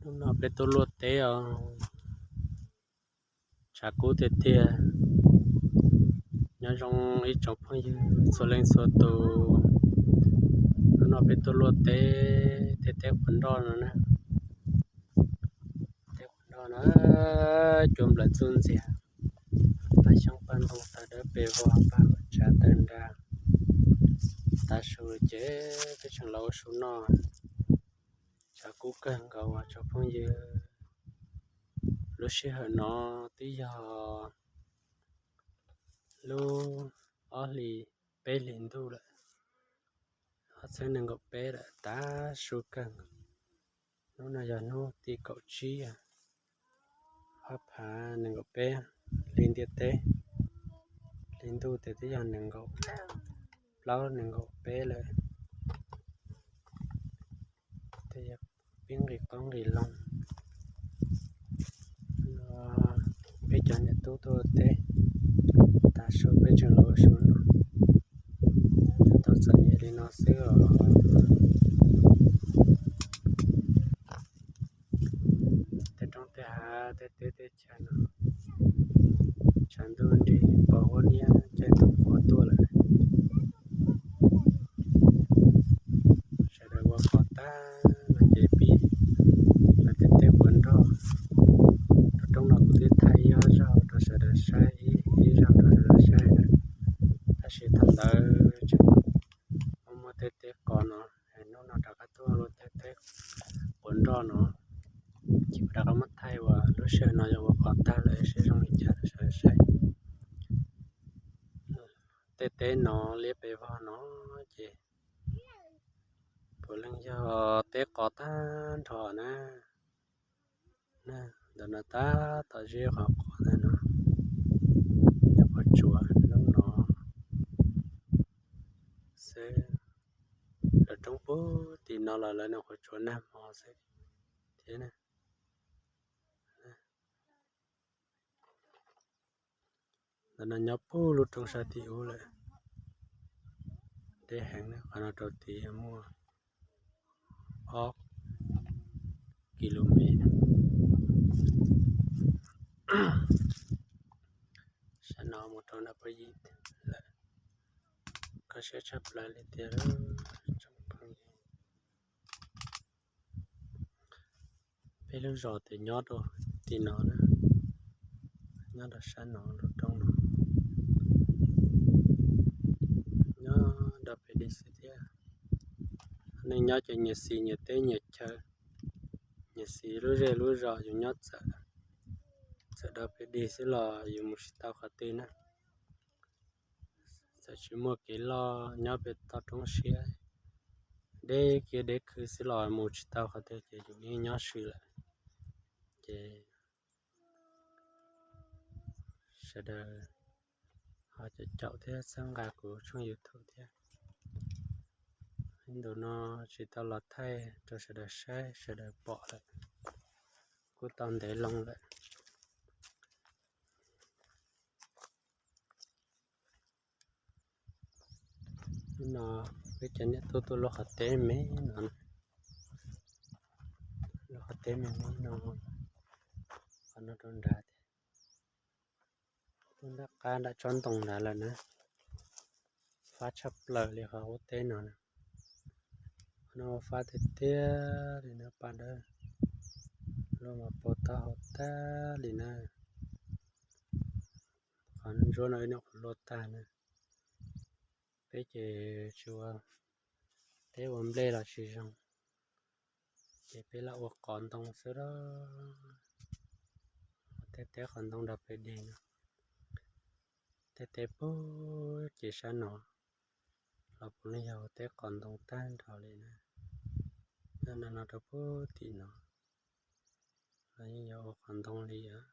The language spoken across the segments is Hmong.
Hnub no peb tuaj luaj teb os, tshav kub tiag tiag. Nyob zoo ib tsoom phooj ywg txhua leej txhua tus. Hnub no peb tuaj luaj teb, tej teb quav nroj no na. Teb quav nroj no, cua nplawm txuj ntxiag, paj xyoob paj ntoo tawg dawb pes vog, paj huam tsav tawg nra. Tav su ces peb tseem los ua su noj. Tshav kub kawg nkaus os tsoom phooj ywg. Lub sij hawm no twb yog lub ob hlis peb hlis ntuj lawm, ob txhiab nees nkaum peb lawm, tav su kawg nkaus. Hnub no yog hnub tim kaum tsib, ob phav nees nkaum peb, hli ntiaj teb, hli ntuj ces twb yog nees nkaum plaub nees nkaum peb lawm. Pib nqis qoob nqis loo. Peb cov niam tub tuaj teb, tav su peb tseem los ua su no. Tau txom nyem li no xwb os. Tej roob tej hav tej teb tej chaw no, tshav ntuj nrig pos huab niab caij tus qhua tuaj lawm. Sawv daws ua qos tag no ces pib los teb teb quav nroj. Rau roob no kuv twb thaij ib ob zaug rau sawv daws saib, ib zaug rau sawv daws saib na. Tab sis thaum ntawd tseem muaj muaj tej teb qos no, hnub no rov qab tuaj luaj tej teb quav nroj no, ces kuv rov qab muab thaij uas lub sij hawm no yog ua qos tag lawm seb zoo li cas rau sawv daws saib. Tej teb no liab pes vog no ces puav leej yog teb qos tag nrho na. Ntawm no tab tom ze qhov qos ntawm no, nyuam qhuav tsuav hnub no xwb. Lawv roob puag tim no los lawv nyuam qhuav tsuav nag hmo xwb thiab na. Ntawm no nyob puag lub roob sab tim ub lawm, deb heev na, qhov no rau tid muaj ob ki lu mev. Sab no mus rau nram Phooj Ywg lawm, kho siab tshaj plaws li tiag. Peb lub zos ces nyob rau tim no na, nyob rau sab no lub roob no, nyob rau pem dig xwb thiab. Neeg nyob ces nyias xis nyias teb nyias chaw, nyias xis lub zej lub zos, yus nyob txawm, txawm rau pem dig xwb los yus mus tsis tau qhov twg na. Txawm tsis muaj kev loj nyob pem toj roob siab, deb kiag deb khw xwb los mus tsis tau qhov twg ces yus yeej nyob swm lawm. Ces sawv daws ho caum caum thiab txhawb nqa kuv tshooj YouTube thiab. Ib ntus no tsis tau los thaij rau sawv daws saib sawv daws pom lawm, kuj tau ntev loo lawm. Hnub no peb cov niam tub tuaj luaj qhov teb me no, luaj qhov teb me me no, qhov no rau nrad tias tuaj nram qab nram tsob ntoo nrad lawm na. Fab tshaj plaws li qhov ub teb no na. Qhov no fab tiag tiag li na, paj dawb, luaj mas pos taub hau tag li na. Qhov ntsuab no ib nyuag qhuav luaj tag na. Peb ces tsis ua teb ua nplej los tsis zoo, ces peb lam ua qos ntoo xwb los. Tej teb qos ntoo rau pem dig no, tej teb puag ces sab no los puav leej yog ua teb qos ntoo tag nrho li na. Nyob no no rau puag tim no los yeej yog ua qos ntoo li os.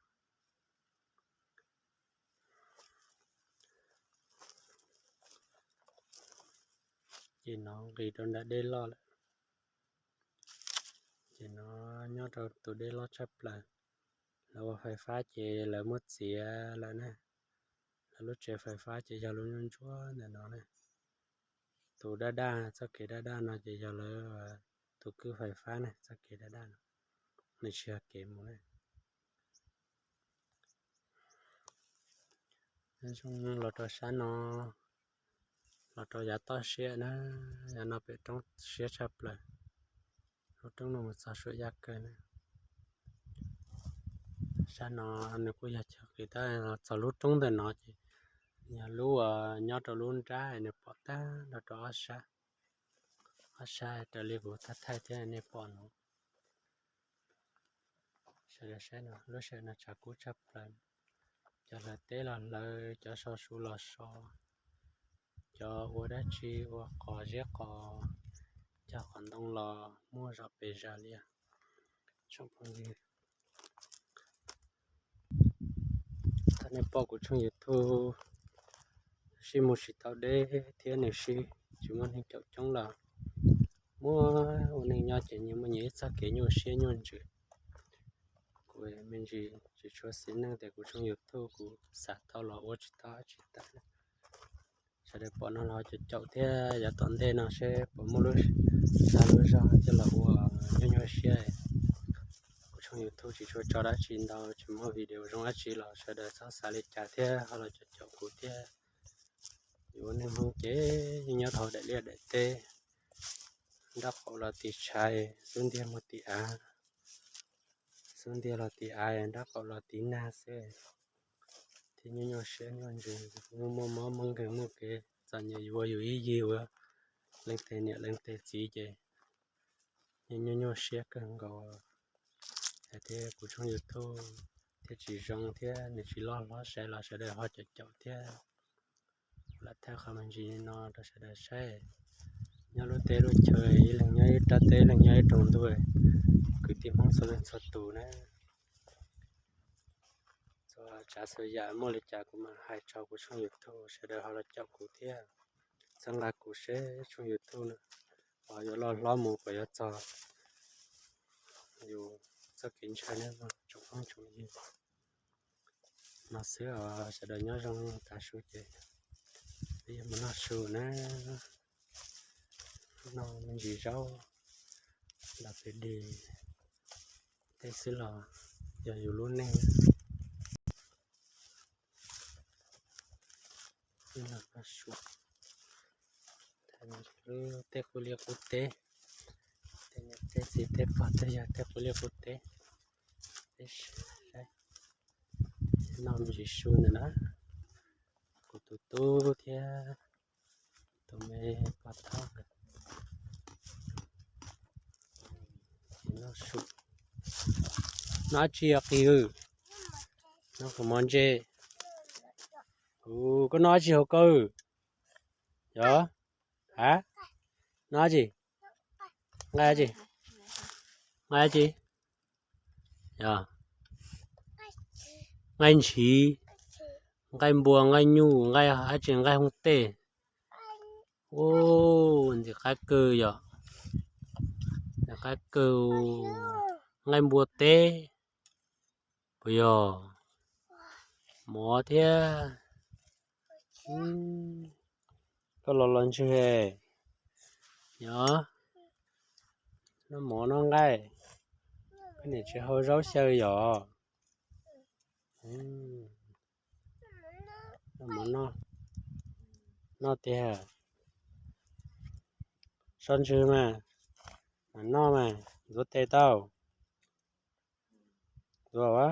Ces no nqis rau nram dej loj lawm. Ces no nyob rau tus dej loj tshaj plaws. Lawv ua fais fab ces lawv muab txiav lawm na. Lawv lub tsev fais fab ces yog lub ntsuab ntsuab ntawm no na. Tus daj daj, txoj kev daj daj no ces yog lawv tus kwj fais fab na, txoj kev daj daj no. nws tsis yog kev mus na. Zoo los rau sab no, los rau yav toj siab na, yav no pem roob siab tshaj plaws. Lub roob no mus txog Suav Yaj kawg na. Sab no nws kuj yog chaw qis tab txog lub roob ntawm no ces yog lub uas nyob rau lub nrab nws pom tag nrho rau ob sab. Ob sab raws li kuv thaij thaij thiab nej pom no. Sawv daws saib no, lub sij hawm no tshav kub tshaj plaws. Cov hlawv teb los hlawv, cov so su los so, cov ua dab tsi ua qos ziab qos, cog qos ntoo los muaj zom pes zog li. Tsoom phooj ywg, thaum nej pom kuv tshooj YouTube sib mus tsis tau deb thiab nws sib tsis muaj neeg caum coob los muaj ua neej nyob ces nyias muaj nyias ib txoj kev nyuaj siab nyuaj ntsws. Kuv me ntsis tsis tshua xis neej tias kuv tshooj YouTube kuv xav tau los ua tsis tau dab tsi tas. Sawv daws pom no los caum caum thiab yav tom ntej no seb puas muaj lub dag lub zog coj los ua nyuaj nyuaj siab. Kuv tshooj YouTube tsis tshua tso dab tsi ntau, tsis muaj video zoo dab tsi los sawv daws txhob xav li cas thiab ho los caum caum kuv thiab. Yuav ua neeg Hmoob ces yeej nyob dhau daim liaj daim teb, nraub qaum los tiv tshais, xub ntiag mus tiv av, xub ntiag los tiv av, nraub qaum los tiv nag xwb. Thiab nyuaj nyuaj siab nyuaj ntsws, muaj muaj mob muaj nkeeg muaj kev txom nyem yuav yus ib yig ua leej twg niam leej twg txiv ces nyuaj nyuaj siab kawg nkaus. Hais tias kuv tshooj YouTube thiaj tsis zoo thiab nws tsis loj hlob sai los sawv daws ho caum caum thiab. Kuv lam thaij qhov me ntsis no rau sawv daws saib. Nyob lub teb lub chaw ib leeg nyob ib rab teb ib leeg nyob ib rooj ntuj, kwv tij Hmoob txhua leej txhua tus na. Txhua tsav txhua yam muaj li cas kuv mam hais tso kuv tshooj YouTube sawv daws ho los caum kuv thiab. Txhawb nqa kuv seb tshooj YouTube no yuav loj hlob mus kom yuav txog yus txoj kev ntshai na tsoom phooj tsoom ywg. No xwb os, sawv daws nyob zoo tav su ces peb yuav mus noj su na. Noj me ntsis zaub los pem dig teb xwb los yog yus lub neej. Peb los noj su, lub teb qub liaj qub teb, tej niam tej txiv tej pog tej yawg tej qub liaj qub teb. Peb noj me ntsis su ntawm na, kuv tus tub thiab tus me pog thab nkawd noj su. Noj dab tsi os qis? Noj kuv mov ntse. Kuv, koj noj dab tsi hauv koj? Yog, a, noj dab tsi? Nqaij dab tsi? Nqaij dab tsi? Yog nqaij ntshiv, nqaij npua, nqaij nyuj, nqaij dab tsi, nqaij hoob tej. Ub, ntxim qab kawg yog, ntxim qab kawg, nqaij npua teb. Puas yog? Mov thiab. Koj los los ntswg, yog, noj mov noj nqaij, koj niam tsis hau zaub xyaw yog? Noj mov noj, noj tiag. So ntswg mas, mam noj mas ntxuav tes tau. Ntxuav a.